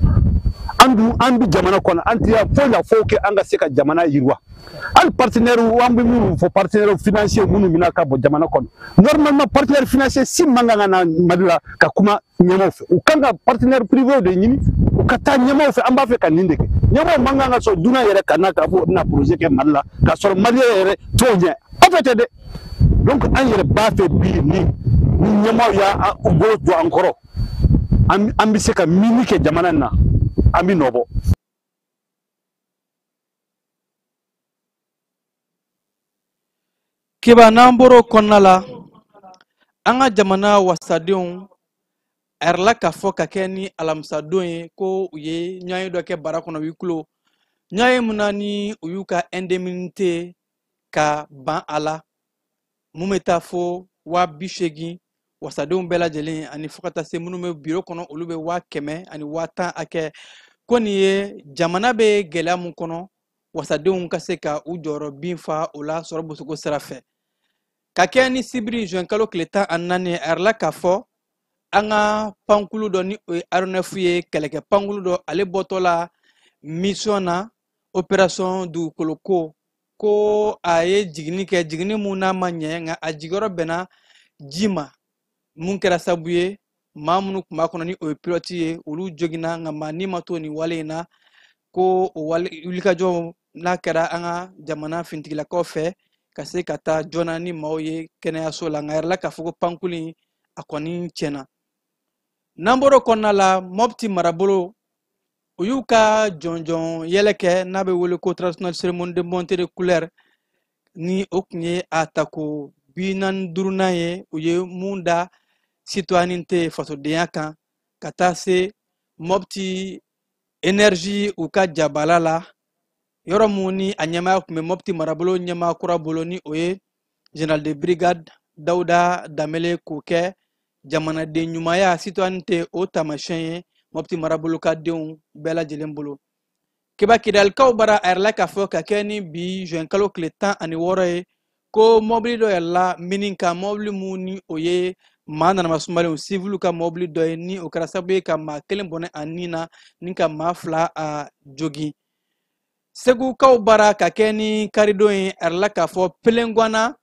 An dun an bɛ jamana kɔnɔ, an tɛ foyi la fo kɛ an ka se ka jamana yiriwa. Hali partenaire an bɛ minnu fɔ, partenaire financier minnu bɛna ka bɔ jamana kɔnɔ, normalement partenaire financier si man kan ka na Mali la ka kuma ɲɛmaaw fɛ. U kan ka partenaire privé de ɲini, u ka taa ɲɛmaaw fɛ, an b'a fɛ ka nin de kɛ. Ɲɛmaaw man kan ka sɔrɔ dunan yɛrɛ ka na k'a fɔ u bɛna projet kɛ Mali la k'a sɔrɔ malien yɛrɛ t'o ɲɛ. Aw fɛ tɛ dɛ. Donc an yɛrɛ b'a fɛ bi ni ɲɛmaaw y'a u bolo don an kɔrɔ, an bɛ se ka min kɛ jamana in na, an bɛ nɔ bɔ. Keba, n'an bɔr'o kɔnɔna la, an ka jamana wasadenw a yɛrɛla k'a fɔ ka kɛ ni alamisadon ye ko u ye ɲɔgɔnye dɔ kɛ bara kɔnɔ huis clos, ɲɔgɔnye mun na ni u y'u ka indemnité ka ban a la, mun bɛ taa fo 80,000 wasadenw bɛɛ lajɛlen, ani fo ka taa se minnu bɛ biro kɔnɔ olu bɛ 100,000 ani 10,000 hakɛ. Ko nin ye jamana bɛ gɛlɛya mun kɔnɔ, wasadenw ka se ka u jɔyɔrɔ bin fa o la sɔrɔ bosoko sira fɛ. Ka kɛ ni sibiri juin kalo tile 14 ye, a yirala k'a fɔ an ka pankulu dɔ, ni o ye aéronef ye, kɛlɛkɛ pankulu dɔ, ale bɔtɔ la mission na opération dugukolo ko, ko a ye jiginni kɛ, jiginni mun n'a ma ɲɛ, nka a jigiyɔrɔ bɛnna ji ma, mun kɛra sababu ye maa minnu tun b'a kɔnɔ, ni o ye pilote ye, olu joginna, nka maa ni ma to nin wale in na. Ko o wale wulikajɔ n'a kɛra an ka jamana finitigilakaw fɛ ka se ka taa joona ni maaw ye kɛnɛyaso la, nka a yirala k'a fɔ ko pankulu in a kɔni tiɲɛna. N'an bɔr'o kɔnɔna la, Mɔpti marabolo, u y'u ka jɔnjɔn yɛlɛ kɛ n'a bɛ wele ko traditionnel cérémonie de montée de couleur, ni o tun ye a tako 45nan ye, u ye mun da citoyenneté, fasodenya kan, ka taa se Mɔpti énergie u ka jabala la, yɔrɔ mun ni a ɲɛmaaya tun bɛ Mɔpti marabolo ɲɛmaa kura bolo, ni o ye général de brigade Dawuda Danbele, k'o kɛ jamanaden ɲumanya, citoyenneté, o taamasiyɛn ye Mɔpti marabolo ka denw bɛɛ lajɛlen bolo. Keba Kidalikaw bara, a yɛrɛla k'a fɔ ka kɛ ni bi juin kalo tile 16 ye, ko mɔbili dɔ yɛlɛla mini kan, mɔbili mun ni o ye maa nanama sumalenw, siviliw ka mɔbili dɔ ye, ni o kɛra sababu ye ka maa kelen bɔnɛ a ni na ni ka maa fila a jogin. Segukaw bara, ka kɛ ni karidon ye, a yɛrɛla k'a fɔ Pelengwana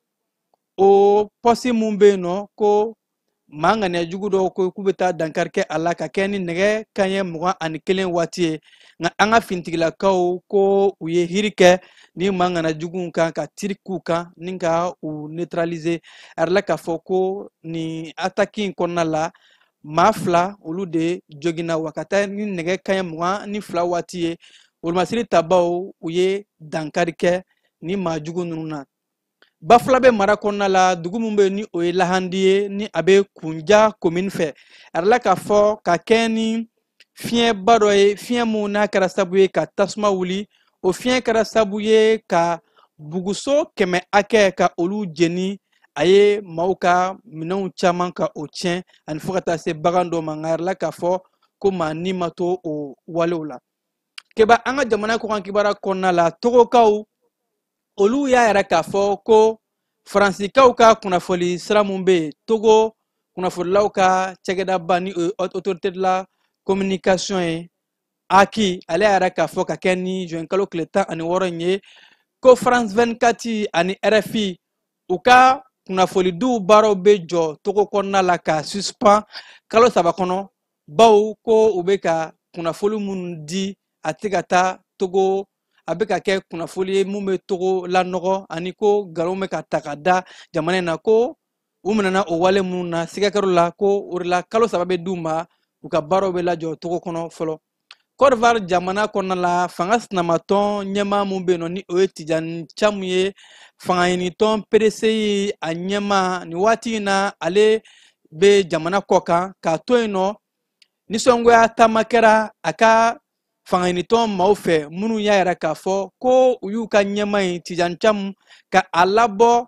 o pɔsi mun bɛ yen nɔ, ko maa ŋaniya jugu dɔw ko k'u bɛ taa dankari kɛ a la, ka kɛ ni nɛgɛ kanɲɛ 21 waati ye, nka an ka finitigilakaw ko u ye hiri kɛ ni maa ŋaniya juguw kan, ka tiri k'u kan ni ka u neutraliser. A yɛrɛla k'a fɔ ko nin attaque in kɔnɔna la, maa fila olu de joginna, wa ka taa ni nɛgɛ kanɲɛ 22 waati ye, wolomasiri tabaw u ye dankari kɛ ni maa jugu ninnu na. Bafulabe mara kɔnɔna la, dugu min bɛ yen ni o ye Lahandi ye, ni a bɛ Kunja commune fɛ, a yɛrɛla k'a fɔ ka kɛ ni fiɲɛba dɔ ye, fiɲɛ mun n'a kɛra sababu ye ka tasuma wuli, o fiɲɛ kɛra sababu ye ka buguso 100 hakɛ ka olu jeni, a ye maaw ka minɛnw caman ka o tiɲɛ, ani fo ka taa se bagan dɔw ma, nka a yɛrɛla k'a fɔ ko maa ni ma to o walew la. Keba an ka jamana kɔkan kibaruya kɔnɔna la, Togokaw olu y'a yɛrɛ k'a fɔ ko Faransikaw ka kunnafoni sira mun bɛ yen, Togo kunnafonilaw ka cakɛdaba, ni o ye autorité de la communication ye, AQI, ale y'a yɛrɛ k'a fɔ ka kɛ ni juin kalo tile 16 in ye, ko France 24 ani RFI u ka kunnafonidiw baaraw bɛ jɔ Togo kɔnɔna la ka suspend kalo 3 kɔnɔ, bawo ko u bɛ ka kunnafoni minnu di a tɛ ka taa Togo, a bɛ ka kɛ kunnafoni ye mun bɛ Togo lanɔgɔ, ani ko nkalon bɛ ka ta ka da jamana in na, ko u minɛna o wale minnu na siga kɛr'o la, ko o de la kalo 3 bɛ d'u ma, u ka baaraw bɛ lajɔ Togo kɔnɔ fɔlɔ. Côte d'Ivoire jamana kɔnɔna la, fanga sinamatɔn ɲɛmaa mun bɛ yen nɔ, ni o ye Tijani Camu ye, fangaɲinitɔn PDCI a ɲɛmaa, nin waati in na ale bɛ jamana kɔ kan k'a to yen nɔ, nisɔngoya taama kɛra a ka fangaɲinitɔn maaw fɛ minnu y'a yira k'a fɔ ko u y'u ka ɲɛmaa in Tijani Camu ka a labɔ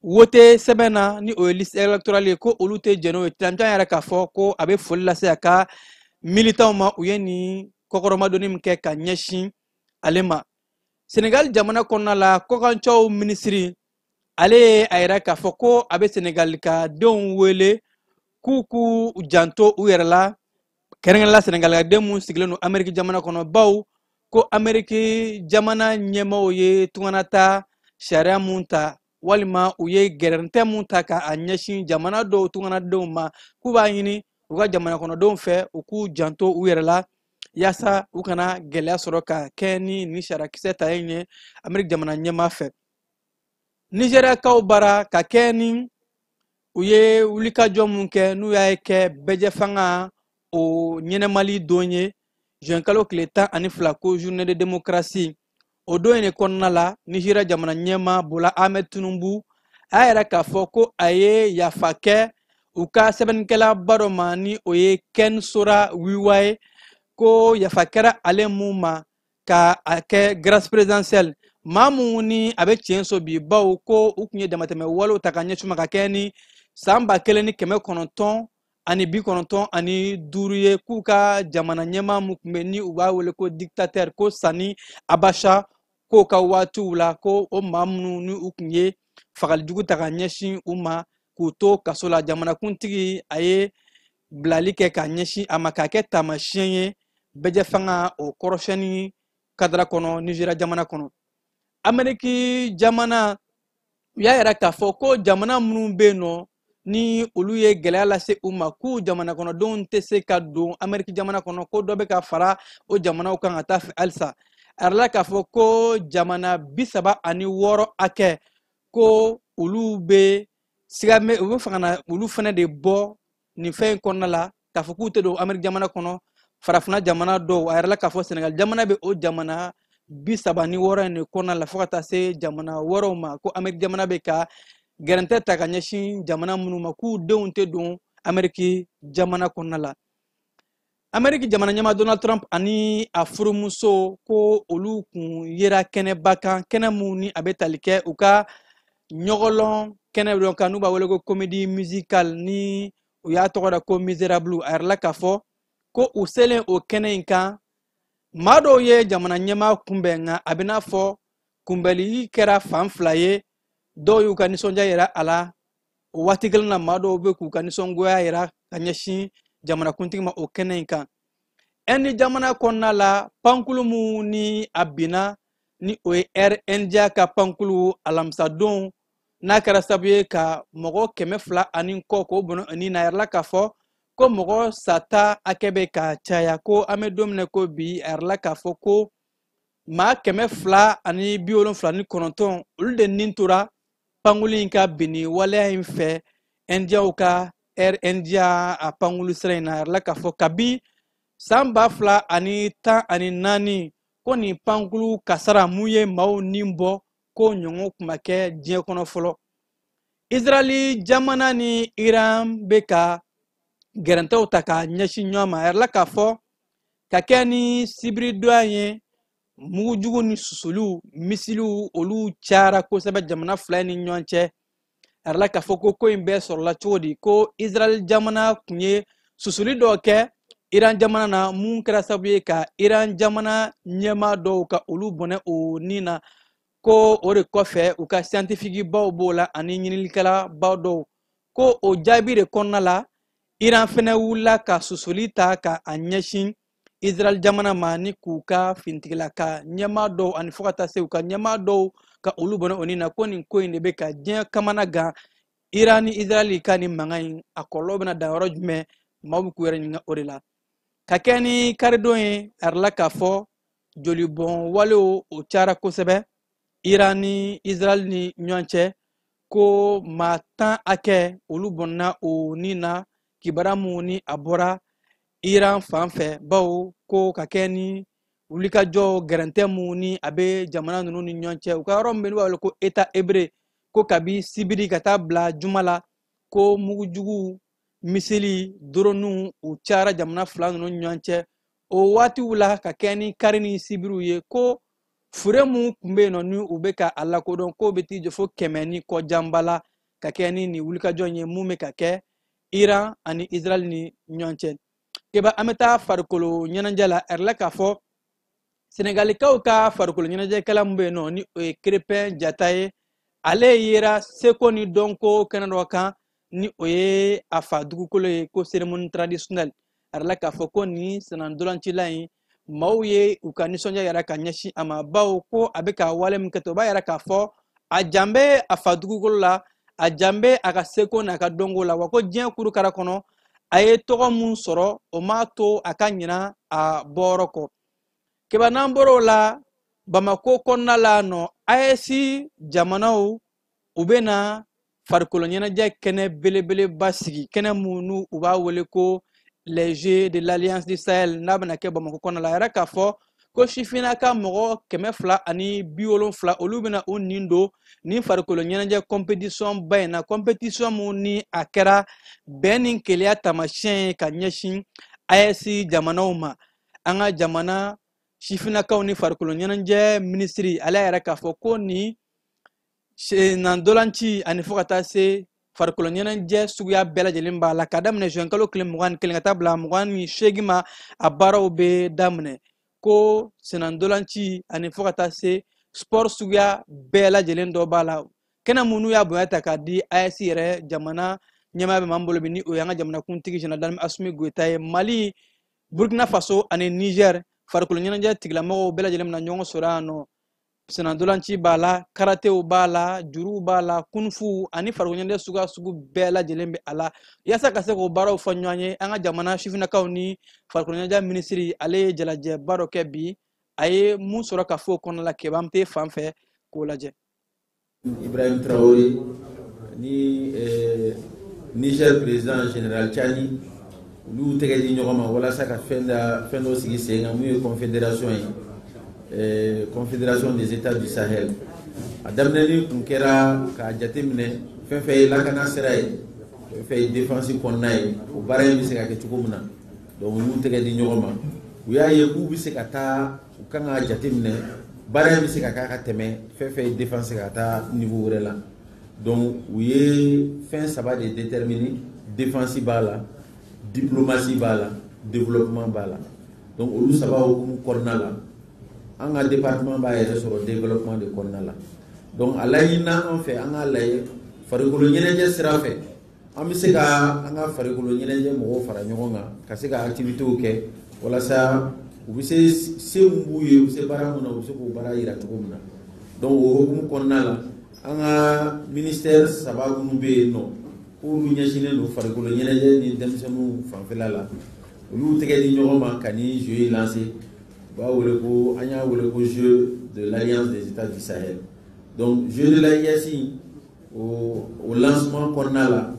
wote sɛbɛn na, ni o ye liste électorale ye, ko olu tɛ jɛn n'o ye. Tijani Camu y'a yira k'a fɔ ko a bɛ foli lase a ka militants ma, u ye nin kɔkɔrɔmadonni min kɛ ka ɲɛsin ale ma. Senegal jamana kɔnɔna la, kɔkancɛw minisiri ale ye a yira k'a fɔ ko a bɛ Senegal ka denw wele k'u k'u janto u yɛrɛ la, kɛrɛnkɛrɛnnenya la Senegal ka den mun sigilen don Ameriki jamana kɔnɔ, bawo ko Ameriki jamana ɲɛmaaw ye tunganata sariya mun ta, walima u ye gɛrɛntɛ mun ta ka a ɲɛsin jamana dɔw tunganadenw ma, k'u b'a ɲini u ka jamana kɔnɔdenw fɛ u k'u janto u yɛrɛ la yaasa u kana gɛlɛya sɔrɔ ka kɛ ni nin sariyakisɛ ta ye Ameriki jamana ɲɛmaa fɛ. Nizeriyakaw bara, ka kɛ ni u ye wulikajɔ mun kɛ, n'u y'a kɛ bɛɛjɛfanga o ɲɛnɛmali don ye, juin kalo tile 12, ko journée de démocratie, o don in de kɔnɔna la, Nizeriya jamana ɲɛmaa Bola Ahmed Tinubu a y'a yira k'a fɔ ko a ye yafa kɛ u ka sɛbɛnnikɛlaba dɔ ma, ni o ye Ken Sora Wiwa ye, ko yafa kɛra ale mun ma ka a kɛ grâce présidentielle, maa mun ni a bɛ tiɲɛ so bi, bawo ko u tun ye damatɛmɛ walew ta ka ɲɛsin ma ka kɛ ni san 1900 195 ye, k'u ka jamana ɲɛmaa mun tun bɛ ni u b'a wele ko dictateur, ko Sani Abacha, k'o ka waatiw la, ko o maa minnu ni u tun ye fagalijugu ta ka ɲɛsin u ma k'u to kaso la, jamanakuntigi a ye bilali kɛ ka ɲɛsin a ma k'a kɛ taamasiyɛn ye bɛjɛfanga o kɔrɔsiyɛnni kadara kɔnɔ Nizeriya jamana kɔnɔ. Ameriki jamana, u y'a yira k'a fɔ ko jamana minnu bɛ yen nɔ ni olu ye gɛlɛya lase u ma, k'u jamana kɔnɔdenw tɛ se ka don Ameriki jamana kɔnɔ, ko dɔ bɛ ka fara o jamanaw kan ka taa fɛ halisa. A yirala k'a fɔ ko jamana 36 hakɛ, ko olu bɛ siga, u bɛ fɛ ka na olu fana de bɔ nin fɛn in kɔnɔna la, k'a fɔ k'u tɛ don Ameriki jamana kɔnɔ. Farafinna jamana dɔw, a yirala k'a fɔ Senegal jamana bɛ o jamana 36 in de kɔnɔna la, fo ka taa se jamana wɛrɛw ma, ko Ameriki jamana bɛ ka gɛrɛntɛ ta ka ɲɛsin jamana minnu ma k'u denw tɛ don Ameriki jamana kɔnɔna la. Ameriki jamana ɲɛmaa Donald Trump ani a furumuso, ko olu kun yera kɛnɛba kan, kɛnɛ mun ni a bɛ tali kɛ u ka ɲɔgɔlɔn kɛnɛ dɔ kan n'u b'a wele ko comédie musicale, ni u y'a tɔgɔ da ko Miserable. A yirala k'a fɔ ko u selen o kɛnɛ in kan, maa dɔw ye jamana ɲɛmaa kunbɛn, nka a bɛ n'a fɔ kunbɛnli kɛra fan fila ye. Dɔw y'u ka nisɔndiya yira a la, o waati kelen na maa dɔw bɛ k'u ka nisɔngoya yira ka ɲɛsin jamanakuntigi ma o kɛnɛ in kan. Inde jamana kɔnɔna la, pankulu mun ni a binna, ni o ye Air India ka pankulu alamisadon, n'a kɛra sababu ye ka mɔgɔ 200 ani kɔ k'o bɔnɛ ni na, yɛrɛ la k'a fɔ ko mɔgɔ sata hakɛ bɛ ka caya, ko an bɛ don min na ko bi, a yɛrɛ la k'a fɔ ko maa 279 olu de nin tora pankulu in ka binni waleya in fɛ Indiaw ka Air India a pankulu sira in na. A yɛrɛ la k'a fɔ kabi san 2014, ko nin pankulu kasara mun ye maaw nin bɔ, ko ɲɔgɔn kun ma kɛ diɲɛ kɔnɔ fɔlɔ. Israɛli jamana ni Iran bɛ ka gɛrɛntɛw ta ka ɲɛsin ɲɔgɔn ma. A yɛrɛ la k'a fɔ ka kɛ ni sibiridonya ye, mugujugu ni susuliw, misiliw, olu cayara kosɛbɛ jamana fila in ni ɲɔgɔn cɛ. A yɛrɛ la k'a fɔ ko ko in bɛɛ sɔrɔla cogo di, ko Israɛl jamana kun ye susuli dɔw kɛ Iran jamana na, mun kɛra sababu ye ka Iran jamana ɲɛmaa dɔw ka olu bɔnɛ o nin na, ko o de kɔfɛ u ka scientifique baw b'o la ani ɲininikɛla baw dɔw, ko o jaabi de kɔnɔna la Iran fɛnɛ wulila ka susuli ta ka a ɲɛsin Israɛl jamana ma, ni k'u ka finitigilaka ɲɛmaa dɔw ani fo ka taa se u ka ɲɛmaa dɔw ka olu bɔnɛ o nin na, ko nin ko in de bɛ ka diɲɛ kamana gan. Iran ni Israɛl ka nin mankan in, a kɔlɔlɔ bɛna dan yɔrɔ jumɛn, maaw bɛ k'u yɛrɛ ɲininka o de la. Ka kɛ ni karidon ye, a yirala k'a fɔ jolibɔn walew o cayara kosɛbɛ Iran ni Israɛl ni ɲɔgɔn cɛ, ko maa 10 hakɛ olu bɔnna o nin na, kibaruya mun ni a bɔra Iran fan fɛ, bawo ko ka kɛ ni wulikajɔ gɛrɛntɛ mun ni a bɛ jamana ninnu ni ɲɔgɔn cɛ, u ka yɔrɔ min bɛ n'u b'a wele ko État hébreu, ko kabi sibiri ka taa bila juma la, ko mugujugu, miseli, droniw u cayara jamana fila ninnu ni ɲɔgɔn cɛ o waatiw la, ka kɛ ni kari ni sibiriw ye, ko fure mun tun bɛ yen nɔ ni u bɛ ka a lakodɔn, k'o bɛ t'i jɔ fo 100 ni kɔ janba la, ka kɛ ni nin wulikajɔ in ye mun bɛ ka kɛ Iran ani Israɛl ni ɲɔgɔn cɛ. Keba, an bɛ taa farikolo ɲɛnajɛ la. A yɛrɛ la k'a fɔ Senegalikaw ka farikolo ɲɛnajɛkɛla min bɛ yen nɔ ni o ye Krépin Diatta ye, ale yera seko ni dɔnko kɛnɛ dɔ kan ni o ye a fa dugukolo ye, ko cérémonie traditionnelle. A yɛrɛ la k'a fɔ ko nin sennantolancila in, maaw ye u ka nisɔndiya yɛrɛ ka ɲɛsin a ma, bawo ko a bɛ ka wale min kɛ ten, o b'a yira k'a fɔ a jan bɛ a fa dugukolo la, a jan bɛ a ka seko n'a ka dɔnko la, wa ko diɲɛ kurukara kɔnɔ a ye tɔgɔ mun sɔrɔ, o m'a to a ka ɲina a bɔyɔrɔ kɔ. Keba, n'an bɔra o la, Bamako kɔnɔna la nɔ, AES jamanaw u bɛ na farikolo ɲɛnajɛ kɛnɛ belebeleba sigi, kɛnɛ mun n'u u b'a wele ko les Jeux de l'Alliance du Sahel, n'a bɛna kɛ Bamako kɔnɔna la. A yɛrɛ k'a fɔ ko sifinnaka mɔgɔ 270 olu bɛna u nin don nin farikolo ɲɛnajɛ compétition ba in na, compétition mun ni a kɛra bɛn ni kelenya taamasiyɛn ye ka ɲɛsin AES jamanaw ma. An ka jamana sifinnakaw ni farikolo ɲɛnajɛ minisiri, ale yɛrɛ k'a fɔ ko nin sennantolanci ani fo ka taa se Farikolo ɲɛnajɛ suguya bɛɛ lajɛlen b'a la, k'a daminɛ juin kalo tile 21 ka taa bila 28 ma. A baaraw bɛ daminɛ ko sennantolanci ani fo ka taa se sport suguya bɛɛ lajɛlen dɔ b'a la. Kɛnɛ minnu y'a bonya ta k'a di AES yɛrɛ jamana ɲɛmaa bɛ maa min bolo bi, ni o y'an ka jamanakuntigi Général Assimi Goïta ye. Mali, Burkina Faso ani Niger farikolo ɲɛnajɛ tigilamɔgɔw bɛɛ lajɛlen bɛna ɲɔgɔn sɔrɔ yan nɔ. Sennantolanci b'a la, karatew b'a la, juruw b'a la, kunfu ani farikolo ɲɛnajɛ suguya sugu bɛɛ lajɛlen bɛ a la. Yaasa ka se k'o baaraw fɔ ɲɔgɔn ye, an ka jamana sifinnakaw ni farikolo ɲɛnajɛ minisiri, ale ye jalajɛba dɔ kɛ bi. A ye mun sɔrɔ ka fɔ o kɔnɔna la, Keba, an tɛ fan fɛ k'o lajɛ. Ibrahim Traoré ni Niger président général Tiani, olu tɛgɛ di ɲɔgɔn ma walasa ka fɛn dɔ sigi sen kan, mun ye confédération ye, confédération des états du Sahel. A daminɛli kun kɛra k'a jateminɛ fɛn fɛn ye lakana sira ye, fɛn fɛn ye défense kɔnɔna ye, o baara in bɛ se ka kɛ cogo min na. Donc u y'u tɛgɛ di ɲɔgɔn ma, u y'a ye k'u bɛ se ka taa, u kan k'a jateminɛ baara in bɛ se ka k'a ka tɛmɛ fɛn fɛn ye défense ka taa niveau wɛrɛ la. Donc u ye fɛn saba de déterminer: défense b'a la, diplomatie b'a la, développement b'a la. Donc olu saba hukumu kɔnɔna la, an ka département b'a yɛrɛ sɔrɔ développement de kɔnɔna la. Donc a laɲinina an fɛ an k'a lajɛ farikolo ɲɛnajɛ sira fɛ, an bɛ se ka an ka farikolo ɲɛnajɛ mɔgɔw fara ɲɔgɔn kan ka se ka activités kɛ walasa u bɛ se mun b'u ye, u bɛ se baara mun na, u bɛ se k'o baara yira cogo min na. Donc o hukumu kɔnɔna la, an ka ministère saba minnu bɛ yen nɔ, k'olu ɲɛsinnen don farikolo ɲɛnajɛ ni denmisɛnninw fanfɛla la, olu tɛgɛ di ɲɔgɔn ma ka nin jeu lancer. U b'a wele ko, an y'a wele ko jeu de l'Alliance des États du Sahel. Donc jeu de l'AES, o lancement kɔnɔna la,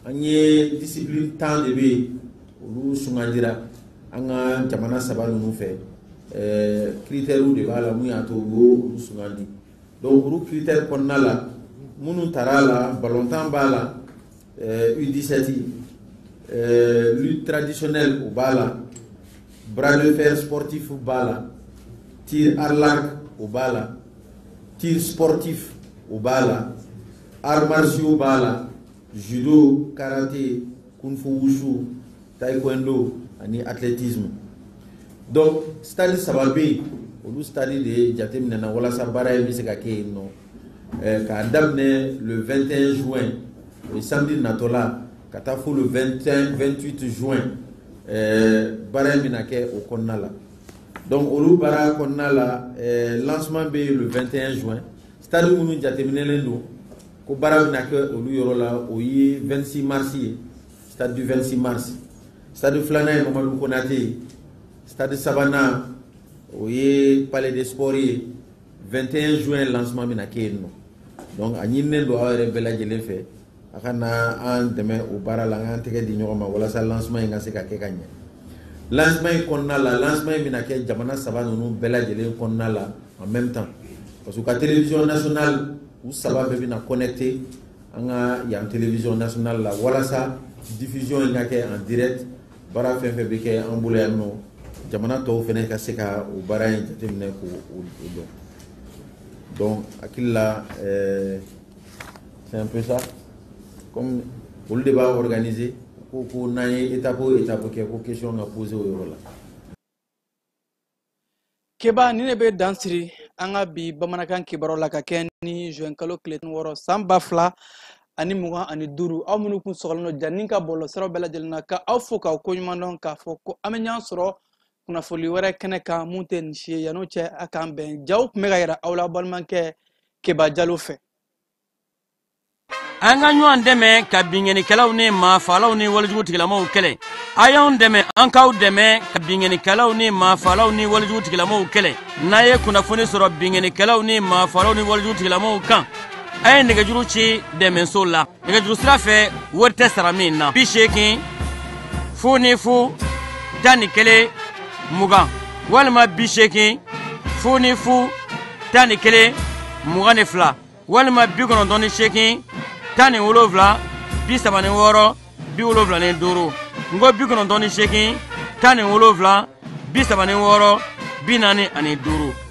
an ye discipline 10 de bɛ yen, olu sugandira an ka jamana saba ninnu fɛ. Critères de b'a la mun y'a to u y'olu sugandi. Donc olu critères kɔnɔna la, minnu tara la, ballontan b'a la, U17, lutte traditionnelle o b'a la, bras de fer sportif b'a la, tir à l'arc o b'a la, tir sportif o b'a la, arts martiaux b'a la, judo, karaté, kung fu, wushu, taekwondo ani athlétisme. Donc stade saba bɛ yen, olu stade de jateminɛna walasa baara in bɛ se ka kɛ yen nɔ, k'a daminɛ le 21 juin, o ye samedi natɔla, ka taa fo le 28 juin, baara in bɛna kɛ o kɔnɔna la. Donc olu baara kɔnɔna la, lancement bɛ yen le 21 juin. Stade minnu jateminɛlen don ko baara bɛna kɛ olu yɔrɔ la, o ye 26 mars ye, stade du 26 mars. Stade filanan ye Mamadou Konaté ye. Stade sabanan o ye palais des sports ye. 21 juin lancement bɛna kɛ yen nɔ. Donc a ɲininen don aw yɛrɛ bɛɛ lajɛlen fɛ, a ka na an dɛmɛ o baara la, an k'an tɛgɛ di ɲɔgɔn ma walasa lancement in ka se ka kɛ ka ɲɛ. Lancement in kɔnɔna la, lancement in bɛna kɛ jamana saba ninnu bɛɛ lajɛlen kɔnɔna la en même temps, parce que u ka télévision nationale u saba bɛɛ bɛna connecté an ka yan télévision nationale la, walasa diffusion in ka kɛ en direct. Baara fɛn fɛn bɛ kɛ an bolo yan nɔ, jamana tɔw fɛnɛ ka se ka o baara in jateminɛ k'o dɔn. Donc hakili la, c'est un peu ça. Comme olu de b'a organiser, ko n'an ye étape o étape kɛ, ko question ka poser o yɔrɔ la. Keba, ni ne bɛ dan siri an ka bi bamanankan kibaruyaw la ka kɛ ni juin kalo tile 16 san 2025. Aw minnu kun sɔgɔlen don Janni ka bɔlɔlɔsiraw bɛɛ lajɛlen na, ka aw fo k'aw koɲuman dɔn, k'a fɔ ko an bɛ ɲɔgɔn sɔrɔ kunnafoli wɛrɛ kɛnɛ kan mun tɛ nin si ye. Yan'o cɛ, a k'an bɛn. Jaw tun bɛ ka yira aw la balimakɛ Keba Jalo fɛ. An ka ɲɔgɔn dɛmɛ ka binkannikɛlaw ni maafalaw ni walejugu tigilamɔgɔw kɛlɛ. A y'anw dɛmɛ, an k'aw dɛmɛ ka binkannikɛlaw ni maafalaw ni walejugu tigilamɔgɔw kɛlɛ. N'a ye kunnafoni sɔrɔ binkannikɛlaw ni maafalaw ni walejugu tigilamɔgɔw kan, a ye nɛgɛjuru ci dɛmɛso la. Nɛgɛjuru sira fɛ, wari tɛ sara min na. 80 0 0 11 20 walima 80 0 0 11 22 walima 98 17 36 75. N ko 98 17 36 45.